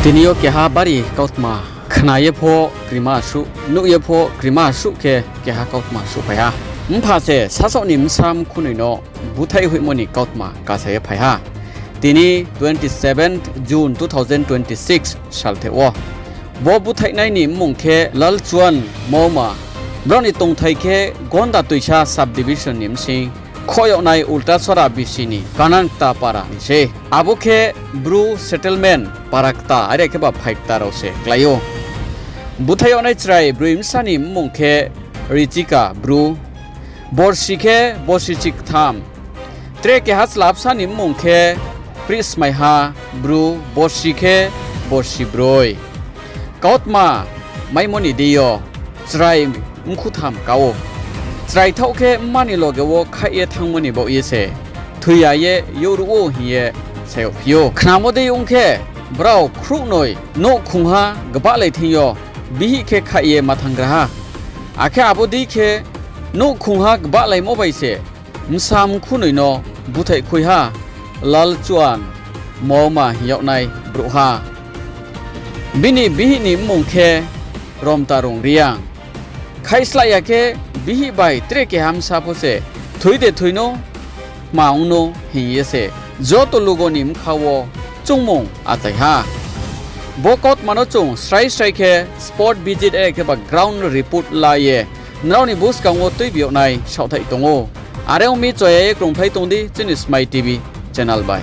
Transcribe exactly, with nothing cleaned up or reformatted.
Tini yo keha bari kautma khna ye pho krima suh, nuh ye pho krima suh khe keha kautma suhphai ha. Mpha se sasaoh ni bsa mkhunoi no búthaih hoihmo ni kautma kasa ye phai ha. Tini twenty seventh June two thousand twenty six saltheh wo. Bo búthaihnai ni mmung khe Lalchuan Moma. Brao ni tongthai khe Gonda Toisa subdivision ni bsing khoh yag nai Ultasora bisi ni Kanangkta para ni sei. Abo khe Bru settlement para kta, are khe ba phaikta rao se klái ou. Búthaih yag nai chrai broi bsa ni mmung khe Richika Bru, borsi khe borsi chiktham. Tre keha chla bsa ni mmung khe Prismaiha Bru, borsi khe borsi broi. Kautma maimo ni deing yo chrai mkhutham ka ou. Chrai thaoh khe mma ni loge wo khaih ye thanngmo ni baoh ye se thoi ya ye youhruh ou hing ye sa yagphi ou. Khnamo dei ong khe, brao khruhnoi nouhkhongha gbahlai thing yo bihih khe khaih ye ma thannggra ha. Akhe abo dei khe nouhkhongha gbalaimo bai se bsa mkhunoi no búthaih khui ha, Lalchuan Moma hing yag nai brouhha. Bini bihih ni mmung khe Romtarung Reang. Khaihslah ya khe bihih bai tre keha bsa pho se thoi de thoi no, tma ong no hing ye se joto lugo ni bkha wo choungmung achai ha. Bo kautma no chung srai srai khe spot visit are khe ba ground report la ye nrao ni buskang wo tuibi yag nai saohthaih tong ou. Are ong mi, choya ye krungphlai tong di chini Smai TV channel bai.